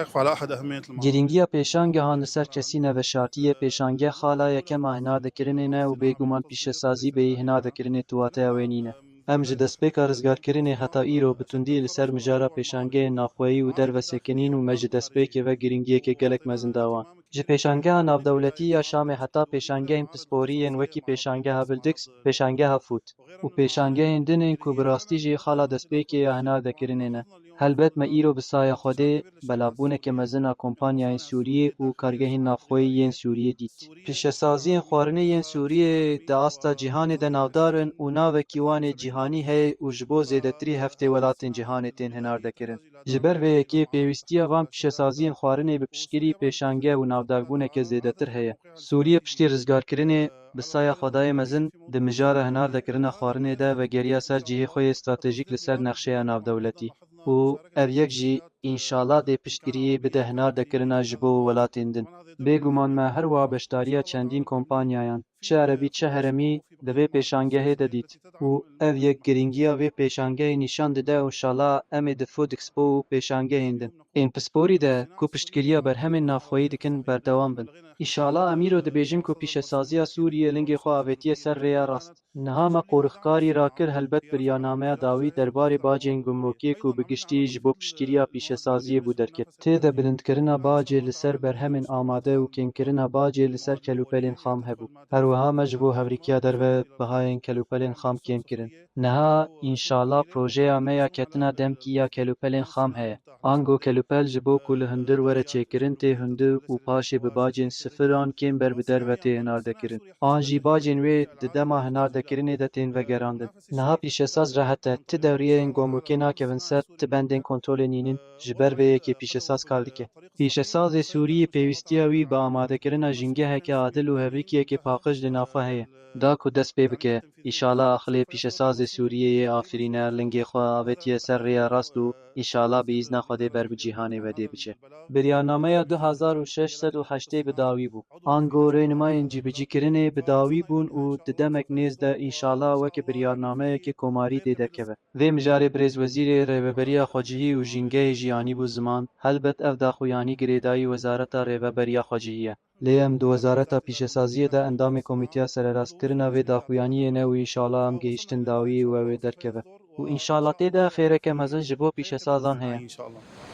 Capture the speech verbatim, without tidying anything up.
يخفى على أحد أهمية المعارض. Girîngiya pêşangehan li ser kesî neveşartî ye. Pêşangeh xala yekem a hinardekirinê ne û bêguman pîşesazî bêyî hinardekirinê tu wateya wê nîne. Em ji destpêka rizgarkirinê heta îro bi tundî li ser mijara pêşangehên navxweyî û derve sekinîn û me ji destpêkê ve girîngiyeke gelek mezin da wan. Ji pêşangeha navdewletî ya Şamê heta pêşangehên pisporî yên wekî pêşangeha Bildiks, pêşangeha Fût û pêşangehên din ên ku bi rastî jî xala destpêkê ya hinardekirinê ne. Helbet me îro bi saya Xwedê belavbûneke mezin a kompanyayên Sûriyê û kargehên navxweyî yên Sûriyê dît. Pîşesaziyên xwarinê yên Sûriyê di asta cîhanê de navdar in û navekî wan ê cîhanî heye û ji bo zêdetirî heftê welatên cîhanê tên hinardekirin. Ji ber vê yekê pêwîstiya van pîşesaziyên xwarinê bi piştgirî pêşangeh û navdarbûneke zêdetir heye. Sûriye piştî rizgarkirinê bi saya Xwedayê mezin di mijara hinardekirina xwarinê de vegeriya ser cihê xwe yê stratejîk li ser nexşeya navdewletî û ev yek jî înşala dê piştgiriyê bide hinardekirina ji bo welatên din. Bêguman me her wiha beşdariya çendîn kompanyayan, çi erebî çi heremî, di vê pêşangehê de dît û ev yek girîngiya vê pêşangehê nîşan dide û înşala em ê di Food Expo û pêşangehên din ên pisporî de ku piştgiriya berhemên navxweyî dikin berdewam bin. Înşala em îro dibêjin ku pîşesaziya Sûriyê lingê xwe avêtiye ser rêya rast. Niha me qorixkarî rakir, helbet biryarnameya dawî derbarê bacên gumrokê ku bi giştî ji bo piştgiriya pîşesaziyê bû derket. Tê de bilindkirina bacê li ser berhemên amade û kêmkirina bacê li ser kelûpelên xam hebû. Her wiha me ji bo hevrikiya derve bihayên kelûpelên xam kêm kirin. Niha, înşala, projeya me ya ketina demkî ya kelûpelên xam heye. Ango kelûpel ji bo ku li hundir were çêkirin tê hundir û paşê bi bacên sifir an kêm ber bi derve tê hinardekirin. An jî bacên wê di dema hinardekirinê de tên vegerandin. Niha pîşesaz rehet e, ti dewriyeyên gomrokê nakevin ser, ti bendên kontrolê nînin, ji ber vê yekê pîşesaz kar dike. Pîşesazê Sûriyê pêwîstiya wî bi amadekirina jîngeheke adil û hevrîkiyeke paqij li nav xwe heye. Da ku dest pê bike, îşala aqilê pîşesazê Sûriyê yê afirîner lingê xwe avêtiye ser rêya rast û îşala bi îzna Xwedê ber bi cîhanê ve dê biçe. Biryarnameya du hezar û şeş sed û heştê bi dawî bû. Ango rênimayên cîbicîkirinê bi dawî bûn û di demek nêz de înşala weke biryarnameyeke komarî dê derkeve. Vê mijarê birêz wezîrê rêveberiya xwecihî û jîngehê jî anîbû ziman, helbet ev daxuyanî girêdayî wezareta rêveberiya xwecihî ye. Lê em di wezareta pîşesaziyê de endamê komîteya sererastkirina vê daxuyaniyê ne û înşala em gihîştin dawî û ew ê derkeve. Û înşala tê de xêreke mezin ji bo pîşesazan heye. إن شاء الله.